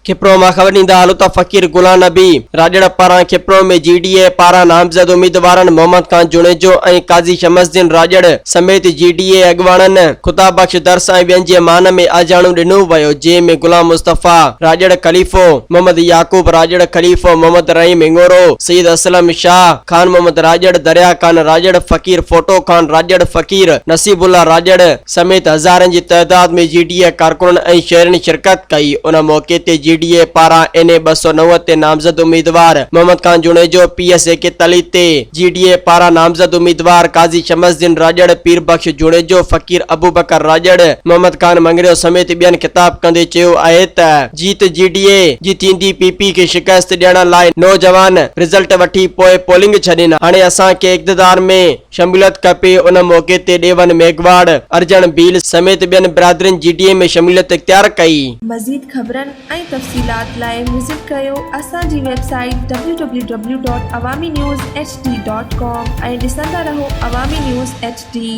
کپرو مان خبر ڏيندا هلو ته فقير غلام نبي راڄڙ پاران کپرو ۾ جي ڊي اي پاران نامزد اميدوارن محمد خان جوڻيجو ۽ قاضي شمس الدين راڄڙ سميت جي ڊي اي اڳواڻن خدا بخش درس ۽ ٻين جي مان ۾ آجياڻو ڏنو ويو جنهن ۾ غلام مصطفيٰ راڄڙ خليفو، محمد يعقوب راڄڙ خليفو، محمد رحيم هڱورو، سيد اسلم شاهه، خان محمد راڄڙ، دريا خان راڄڙ، فقير ڦوٽو خان راڄڙ، فقير نصيب الله راڄڙ سميت هزارن جي تعداد ۾ جي ڊي اي ڪارڪنن ۽ شهرين شرڪت ڪئي. ان موقعي تي جي ڊي اي پاران اين اي 209 تي نامزد اميدوار محمد خان جوڻيجو، پي ايس ايڪيتاليهه تي جي ڊي اي پاران نامزد اميدوار قاضي شمس الدين راڄڙ، پير بخش جوڻيجو، فقير ابوبڪر راڄڙ، محمد خان مڱريو سميت ٻين خطاب ڪندي چيو آهي ته جيت جي ڊي اي جي ٿيندي پي پي کي شڪست ڏيڻ لاء نوجوان رزلٽ وٺي پوء پولنگ ڇڏين هاڻي اسان کي اقتدار ۾ شموليت کپي ان موقعي تي ڏيون ميگهواڙ، ارجڻ ڀيل سميت ٻين برادرين جي ڊي اي ۾ شموليت اختيار ڪئي. مزيد خبرن ۽ تفصيلات لاء وزٽ ڪريو اسان جي website W W W dot Awami news H D dot com ۽ ڏسندا رهو عوامي نيوز ايڇ ڊي.